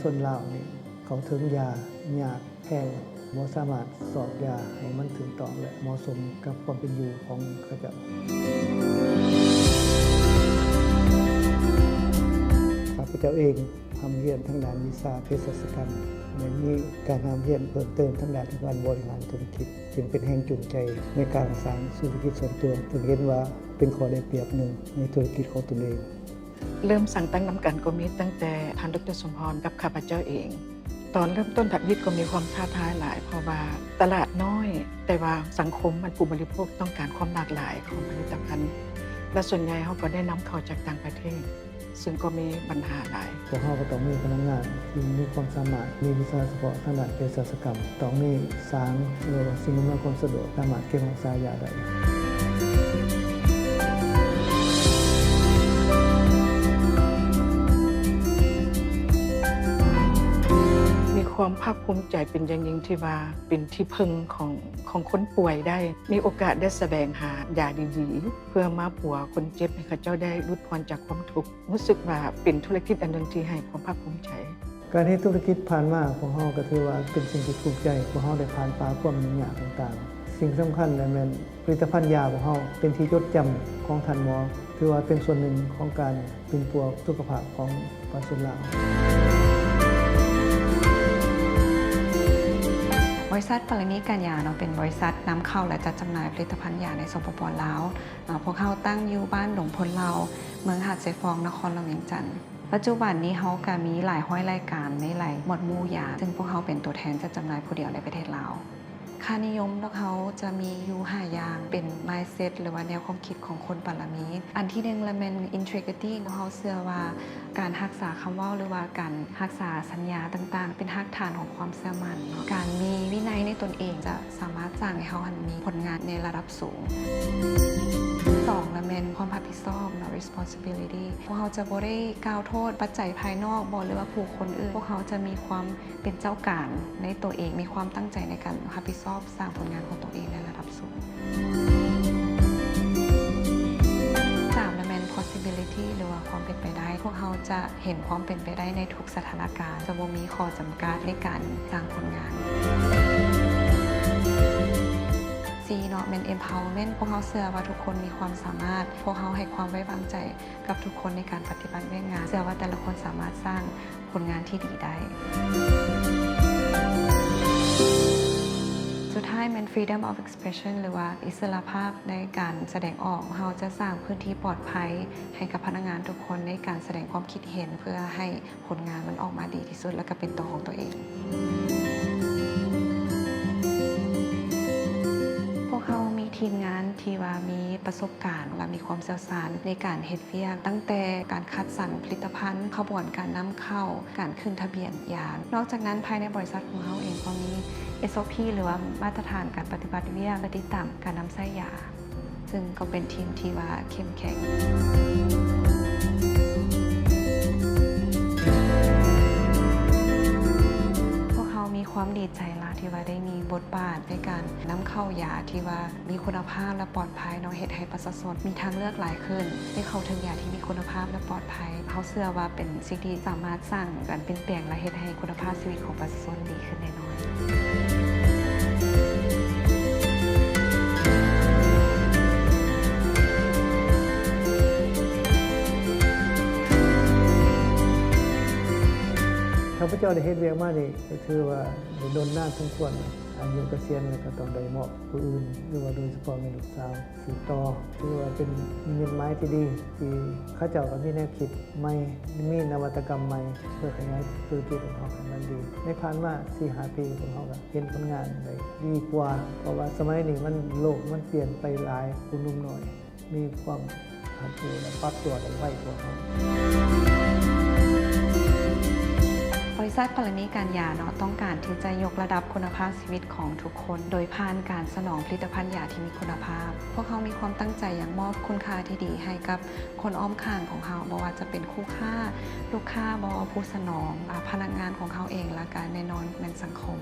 ຊົນລາວນີ້ເຂົ້າເຖິງຢາຍາກແພງ, ບໍ່ສາມາດຊອກຢາໃຫ້ມັນຖືກຕ້ອງ ແລະ ເໝາະສົມກັບຄວາມເປັນຢູ່ຂອງເຂົາເຈົ້າ. ຂ້າພະເຈົ້າເອງຮ່ຳຮຽນທາງດ້ານວິຊາເພສັດຊະກຳ ແລະ ມີການຮ່ຳຮຽນເພີ່ມເຕີມທາງດ້ານການບໍລິຫານທຸລະກິດ, ຈຶ່ງເປັນແຮງຈູງໃຈໃນການສ້າງທຸລະກິດສ່ວນຕົວ, ເຊິ່ງເຫັນວ່າເປັນຂໍ້ໄດ້ປຽບໜຶ່ງໃນທຸລະກິດຂອງຕົນເອງ. ເລີ່ມສ້າງຕັ້ງນຳກັນກໍມີຕັ້ງແຕ່ທ່ານ ດຣ. ສົມພອນ ກັບຂ້າພະເຈົ້າເອງ. ຕອນເລີ່ມຕົ້ນທຳອິດກໍມີຄວາມທ້າທາຍຫຼາຍ, ເພາະວ່າຕະຫຼາດນ້ອຍ, ແຕ່ວ່າສັງຄົມ ແລະ ຜູ້ບໍລິໂພກຕ້ອງການຄວາມຫຼາກຫຼາຍຂອງຜະລິດຕະພັນ ແລະ ສ່ວນໃຫຍ່ເຮົາກໍໄດ້ນຳເຂົ້າຈາກຕ່າງປະເທດ, ເຊິ່ງກໍມີບັນຫາຫຼາຍ. ພວກເຮົາກໍຕ້ອງມີພະນັກງານທີ່ມີຄວາມສາມາດ, ມີວິຊາສະເພາະທາງດ້ານເພສັດຊະກຳ, ຕ້ອງມີສາງ ຫຼືວ່າສິ່ງອຳນວຍຄວາມສະດວກ ສາມາດເກັບຮັກສາຢາໄດ້. ມີຄວາມພາກພູມໃຈເປັນຢ່າງຍິ່ງທີ່ວ່າເປັນທີ່ເພິ່ງຂອງ, ຂອງຄົນປ່ວຍໄດ້, ມີໂອກາດໄດ້ສະແຫວງຫາຢາດີໆ ເພື່ອມາປົວຄົນເຈັບໃຫ້ເຂົາເຈົ້າໄດ້ຫຼຸດຜ່ອນຈາກຄວາມທຸກ. ຮູ້ສຶກວ່າເປັນທຸລະກິດອັນໜຶ່ງທີ່ໃຫ້ຄວາມພາກພູມໃຈ. ການເຮັດທຸລະກິດຜ່ານມາ ພວກເຮົາກໍຖືວ່າເປັນສິ່ງທີ່ພູມໃຈ. ພວກເຮົາໄດ້ຜ່ານຜ່າຄວາມຫຍຸ້ງຍາກຕ່າງໆ. ສິ່ງສຳຄັນລະແມ່ນຜະລິດຕະພັນຢາພວກເຮົາເປັນທີ່ຈົດຈຳຂອງທ່ານໝໍ, ຖືວ່າເປັນສ່ວນໜຶ່ງຂອງການປິ່ນປົວສຸຂະພາບຂອງປະຊາຊົນລາວ. ບໍລິສັດປາລະມີການຢາເນາະ ເປັນບໍລິສັດນຳເຂົ້າ ແລະ ຈັດຈຳໜ່າຍຜະລິດຕະພັນຢາໃນ ສປປ ລາວ. ເນາະ ພວກເຮົາຕັ້ງຢູ່ບ້ານດົງພົນເຫຼົ່າ ເມືອງຫາດຊາຍຟອງ ນະຄອນຫຼວງວຽງຈັນ. ປັດຈຸບັນນີ້ເຮົາກະມີຫຼາຍຮ້ອຍລາຍການໃນຫຼາຍໝວດໝູ່ຢາ, ເຊິ່ງພວກເຮົາເປັນຕົວແທນຈັດຈຳໜ່າຍຜູ້ດຽວໃນປະເທດລາວ. ຄ່ານິຍົມພວກເຮົາຈະມີຢູ່ຫ້າຢ່າງ, ເປັນ mindset ຫຼືວ່າແນວຄວາມຄິດຂອງຄົນປາລະມີ. ອັນທີໜຶ່ງລະແມ່ນ integrity. ພວກເຮົາເຊື່ອວ່າການຮັກສາຄຳເວົ້າ ຫຼືວ່າການຮັກສາສັນຍາຕ່າງໆ ເປັນຮາກຖານຂອງຄວາມເຊື່ອໝັ້ນເນາະ. ການມີວິໄນໃນຕົນເອງຈະ ສາມາດສ້າງໃຫ້ເຮົາຫັ້ນມີຜົນງານໃນລະດັບສູງ. ສອງລະແມ່ນຄວາມຮັບຜິດຊອບເນາະ responsibility. ພວກເຮົາຈະບໍ່ໄດ້ກ່າວໂທດປັດໄຈພາຍນອກບໍ ຫຼືວ່າຜູ້ຄົນອື່ນ. ພວກເຮົາຈະມີຄວາມເປັນເຈົ້າການໃນຕົວເອງ, ມີຄວາມຕັ້ງໃຈໃນການຮັບຜິດຊອບສ້າງຜົນງານຂອງຕົວເອງໃນລະດັບສູງ. ສາມລະແມ່ນ possibility ຫຼືວ່າຄວາມເປັນໄປໄດ້. ພວກເຮົາຈະເຫັນຄວາມເປັນໄປໄດ້ໃນທຸກ ສະຖານະການ, ຈະບໍ່ມີຂໍ້ຈຳກັດໃນການສ້າງຜົນງານ. ສີ່ເນາະ ແມ່ນ empowerment. ພວກເຮົາເຊື່ອວ່າທຸກຄົນມີຄວາມສາມາດ. ພວກເຮົາໃຫ້ຄວາມໄວ້ວາງໃຈກັບທຸກຄົນໃນການປະຕິບັດວຽກງານ. ເຊື່ອວ່າແຕ່ລະຄົນສາມາດສ້າງຜົນງານທີ່ດີໄດ້. ສຸດທ້າຍແມ່ນ freedom of expression ຫຼືວ່າອິດສະຫຼະພາບໃນການສະແດງອອກ. ເຮົາຈະສ້າງພື້ນທີ່ປອດໄພໃຫ້ກັບພະນັກງານທຸກຄົນໃນການສະແດງຄວາມຄິດເຫັນ ເພື່ອໃຫ້ ຜົນງານມັນອອກມາດີທີ່ສຸດ ແລ້ວກໍເປັນຕົວຂອງຕົວເອງ. ພວກເຮົາມີທີມງານທີ່ວ່າມີປະສົບການ ແລະ ມີຄວາມຊ່ຽວຊານໃນການເຮັດວຽກ, ຕັ້ງແຕ່ການຄັດສັນຜະລິດຕະພັນ, ຂະບວນການນຳເຂົ້າ, ການຂຶ້ນທະບຽນຢາ. ນອກຈາກນັ້ນ, ພາຍໃນບໍລິສັດຂອງເຮົາເອງກໍມີ ເອສໂອພີ ຫຼືວ່າມາດຕະຖານການປະຕິບັດວຽກ ແລະ ຕິດຕາມການນຳໃຊ້ຢາ. ເຊິ່ງກໍເປັນທີມທີ່ວ່າເຂັ້ມແຂງ. ພວກເຮົາມີຄວາມດີໃຈຫຼາຍທີ່ວ່າໄດ້ມີບົດບາດໃນການນຳເຂົ້າຢາທີ່ວ່າມີຄຸນນະພາບ ແລະ ປອດໄພເນາະ, ເຮັດໃຫ້ປະຊາຊົນມີທາງເລືອກຫຼາຍຂຶ້ນ ໄດ້ເຂົ້າເຖິງຢາທີ່ມີຄຸນນະພາບ ແລະ ປອດໄພ. ເຮົາເຊື່ອວ່າເປັນສິ່ງທີ່ສາມາດສ້າງການປ່ຽນແປງ ແລະ ເຮັດໃຫ້ຄຸນນະພາບຊີວິດຂອງປະຊາຊົນດີຂຶ້ນແນ່ນອນ. ຂ້າພະເຈົ້າໄດ້ເຮັດວຽກມານີ້ ກໍຖືວ່າໄດ້ດົນນານສົມຄວນ. ອາຍຸກະສຽນແລ້ວ ກໍຕ້ອງໄດ້ມອບຜູ້ອື່ນ ຫຼືວ່າໂດຍສະເພາະແມ່ນລູກສາວ ສືບຕໍ່. ຖືວ່າເປັນນິມິດໝາຍທີ່ດີ ທີ່ເຂົາເຈົ້າກໍມີແນວຄິດໃໝ່, ມີນະວັດຕະກຳໃໝ່ ເພື່ອຂະຫຍາຍທຸລະກິດຂອງເຮົາໃຫ້ມັນດີ. ໃນຜ່ານມາສີ່ຫ້າປີ ພວກເຮົາກໍເຫັນຜົນງານໄດ້ດີກວ່າ, ເພາະວ່າສະໄໝນີ້ມັນ ໂລກມັນປ່ຽນໄປຫຼາຍ, ຜູ້ໜຸ່ມນ້ອຍມີຄວາມຮັບຮູ້ ແລະ ປັບຕົວໄດ້ໄວກວ່າເຮົາ. ບໍລິສັດປາລະມີການຢາເນາະ ຕ້ອງການທີ່ຈະຍົກລະດັບຄຸນນະພາບຊີວິດຂອງທຸກ ຄົນ ໂດຍຜ່ານການສະໜອງຜະລິດຕະພັນຢາທີ່ມີຄຸນນະພາບ. ພວກເຮົາມີຄວາມຕັ້ງໃຈຢາກມອບຄຸນຄ່າທີ່ດີໃຫ້ກັບຄົນອ້ອມຂ້າງຂອງເຮົາ, ບໍ່ວ່າຈະເປັນຄູ່ຄ້າ, ລູກຄ້າບໍ, ຜູ້ສະໜອງ, ອາ, ພະນັກງານຂອງເຮົາເອງ, ແລະ ກະແນ່ນອນແມ່ນສັງຄົມ.